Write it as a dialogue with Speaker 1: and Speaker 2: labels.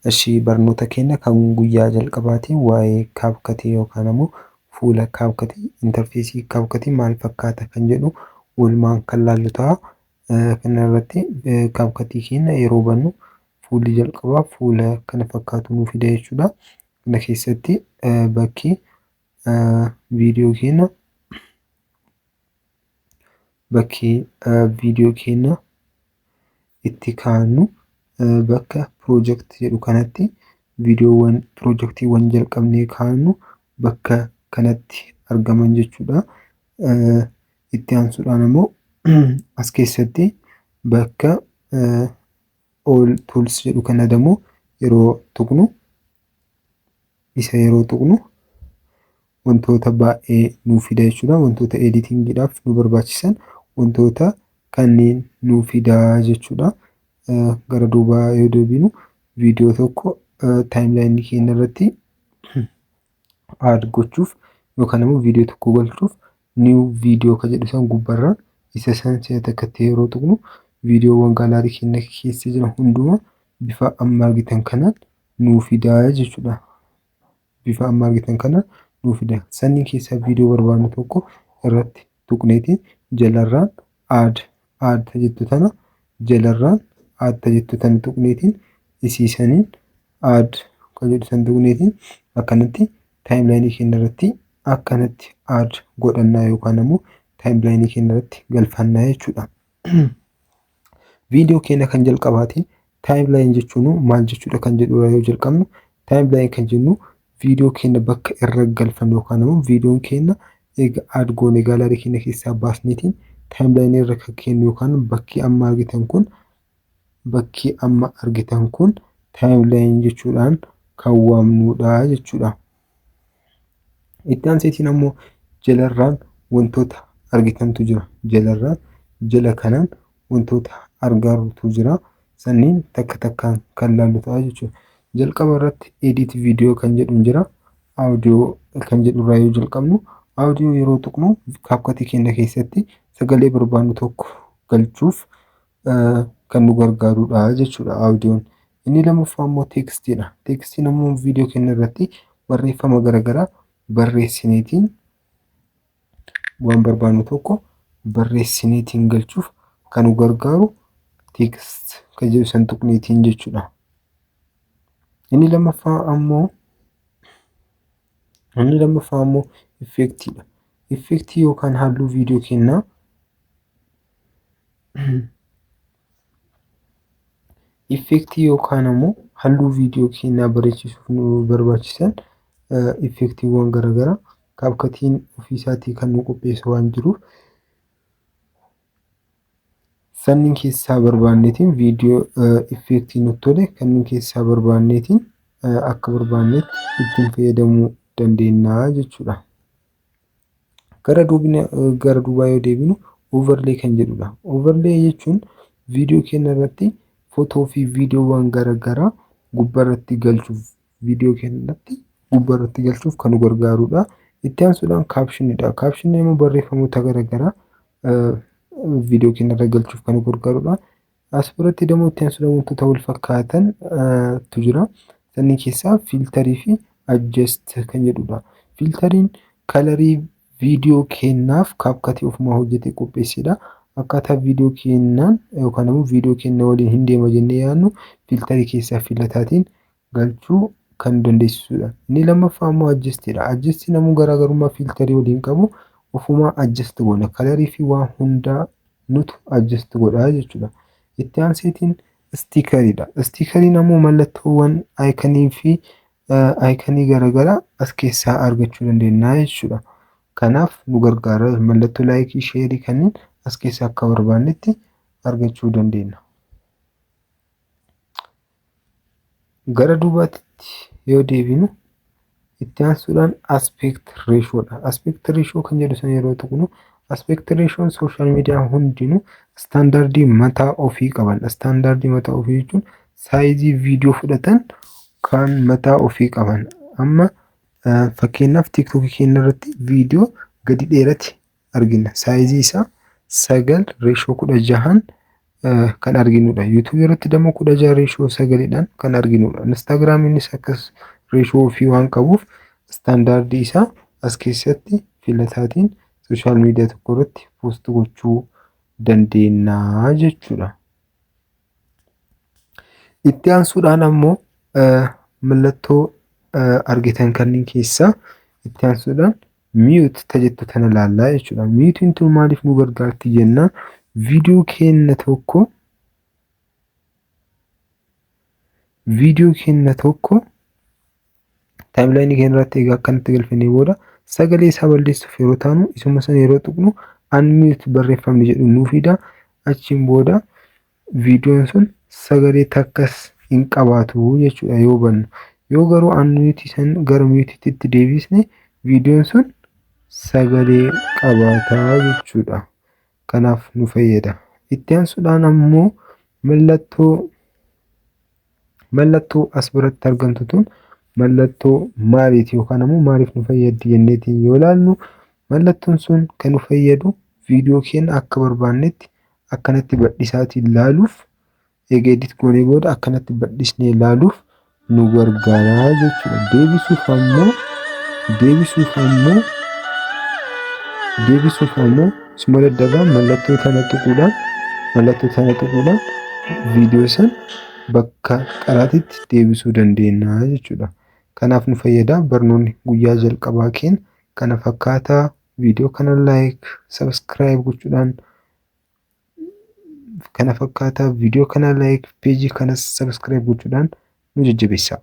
Speaker 1: Ishii barnoota keenya kan guyyaa jalqabaatiin waa'ee CapCut yookaan ammoo fuula CapCut, interface CapCut maal fakkaata kan jedhu walumaan kan laallu ta'a. Kana irratti CapCut keenya yeroo bannu fuulli jalqabaa fuula kana fakkaatu nuu fida jechuudha. Kana keessatti bakki viidiyoo keenya bakki viidiyoo keenya itti kaa'annu, bakka project jedhu kanatti viidiyoowwan piroojeektiiwwan jalqabnee kaa'annu bakka kanatti argaman jechuudha. Itti aansuudhaan ammoo as keessatti bakka all tools jedhu kana dammoo yeroo tuqnu, isa yeroo tuqnu wantoota baay'ee nuu fida jechuudha. Wantoota editingiidhaaf nu barbaachisan wantoota kanneen nuu fida jechuudha. Gara duubaa yoo deebinu, viidiyoo tokko timeline keenya irratti add gochuuf yookaan immoo viidiyoo tokko galchuuf new video kan jedhu san gubbarraan isa san si'a takkatti yeroo tuqnu viidiyoowwan gallery keenya keessa jiran hundumaa bifa amma argitan kanaan nuu fidaa jechuudha. Bifa amma argitan kanaan nuu fida. Sanniin keessaa viidiyoo barbaadnu tokko irratti tuqneetiin jalarraan add jettu tana, jalarraan add jettu tana tuqneetiin, isiisaniin add kan jedhu san tuqneetiin akkanatti timeline keenya irratti akkanatti add godhannaa yookaan ammoo timeline keenya irratti galfannaa jechuudha. Viidiyoo keenya kan jalqabaatiin timeline jechuun maal jechuudha kan jedhu yoo jalqabnu, timeline kan jennu viidiyoo keenya bakka irra galfannu yookaan ammoo viidiyoon keenya eega add goone gallery keenya keessaa baasneetiin timeline irra kan kennu yookaan bakki amma argitan kun timeline jechuudhaan kan waamnudha jechuudha. Itti aanseetiin ammoo jalarraan wantoota argitantu jira. Jalarraan jala kanaan wantoota argarutu jira. Sanniin takka takkaan kan laallu ta'a jechuudha. Jalqaba irratti edit video kan jedhu jira. Audio kan jedhu irraa yoo jalqabnu, audio yeroo tuqnu CapCut keenya keessatti sagalee barbaannu tokko galchuuf kan nu gargaarudha jechuudha audioon. Inni lammaffaa immoo textiidha. Textiin ammoo viidiyoo keenya irratti barreeffama garaagaraa barreessineetiin, waan barbaannu tokko barreessineetiin galchuuf kan nu gargaaru text kan jedhu san tuqneetiin jechuudha. Inni lammaffaa ammoo effectiidha. Effectii yookaan halluu viidiyoo keenyaa, effectii yookaan ammoo halluu viidiyoo keenyaa bareechisuuf nu barbaachisan effectiiwwan garaagaraa CapCutiin ofiisaatii kan nu qopheessu waan jiruuf, sanniin keessaa barbaanneetiin viidiyoo effectii nutti tole kanneen keessaa barbaanneetiin akka barbaannetti ittiin fayyadamuu dandeenya jechuudha. Gara duubaa yoo deebinu, overlay kan jedhudha. Overlay jechuun viidiyoo keenya irratti footoo fi viidiyoowwan garaagaraa gubbaarratti galchuuf, viidiyoo keenya irratti gubbaarratti galchuuf kan nu gargaarudha. Itti aansuudhaan captioniidha. Captioniin immoo barreeffamoota garaagaraa viidiyoo keenya irra galchuuf kan nu gargaarudha. As biratti immoo itti aansuudhaan wantoota wal fakkaatan tu jira. Sanniin keessaa filterii fi adjust kan jedhudha. Filteriin colorii viidiyoo keenyaaf CapCutii ofumaa hojjetee qopheessedha. Akkaataa viidiyoo keenyaan yookaan immoo viidiyoo keenya waliin hin deema jennee yaadnu filterii keessaa filataatiin galchuu kan dandeessisudha. Inni lammaffaa immoo adjustiidha. Adjustiin ammoo garaagarummaa filterii waliin qabu ofumaa adjust goona. Colorii fi waan hundaa nutu adjust godha jechuudha. Itti aanseetiin stickeriidha. Stickeriin ammoo mallattoowwan iconii fi iconii garaagaraa as keessaa argachuu dandeenya jechuudha. Kanaaf nu gargaara, mallattoo likeii, shareii kanneen as keessaa akka barbaannetti argachuu dandeenya. Gara duubaatti yoo deebinu, itti aansuudhaan aspect ratiodha. Aspect ratio kan jedhu sana yeroo tuqnu, aspect ratioon social media hundinuu standardii mataa ofii qaban. Standardii mataa ofii jechuun sizeii viidiyoo fudhatan kan mataa ofii qaban. Amma fakkeenyaaf TikTokii keenya irratti viidiyoo gadi dheerate argina. Sizeii isaa 9 ratio 16n kan arginudha. YouTubeii irratti immoo 16:9dhaan kan arginudha. Instagramiinis akkas ratio ofii waan qabuuf standardii isaa as keessatti filataatiin social media tokko irratti post gochuu dandeenya jechuudha. Itti aansuudhaan ammoo mallattoo argitan kanneen keessaa itti aansuudhaan mute tajettu tana laallaa jechuudha. Muteiin tun maaliif nu gargaarti jennaan, viidiyoo keenya tokko timelineii keenya irratti egaa akkanatti galfannee booda sagalee isaa balleessuuf yeroo taanu, isuma sana yeroo tuqnu unmute barreeffamni jedhu nuu fida. Achiin booda viidiyoon sun sagalee takkas hin qabaatu jechuudha yoo bannu. Yoo garuu unmute san gara muteiitti deebisne, viidiyoon sun sagalee qabaataa jechuudha. Kanaaf nu fayyada. Itti aansuudhaan ammoo mallattoo as biratti argamtu tun mallattoo maaliiti yookaan ammoo maaliif nu fayyaddi jenneetiin yoo ilaallu, mallattoon sun kan nu fayyadu viidiyoo keenya akka barbaannetti akkanatti bal'isaatiin ilaaluuf, eega edit goonee booda akkanatti bal'isnee ilaaluuf nu gargaara jechuudha. Deebisuuf ammoo isuma daddarbaa mallattoo tana tuquudhaan viidiyoo san bakka qaraatitti deebisuu dandeenya jechuudha. Kanaaf nu fayyada. Barnoonni guyyaa jalqabaa keenya kana fakkaataa. Viidiyoo kana like, subscribe gochuudhaan kana fakkaataa. Viidiyoo kana like, pageii kanas subscribe gochuudhaan nu jajjabeessaa.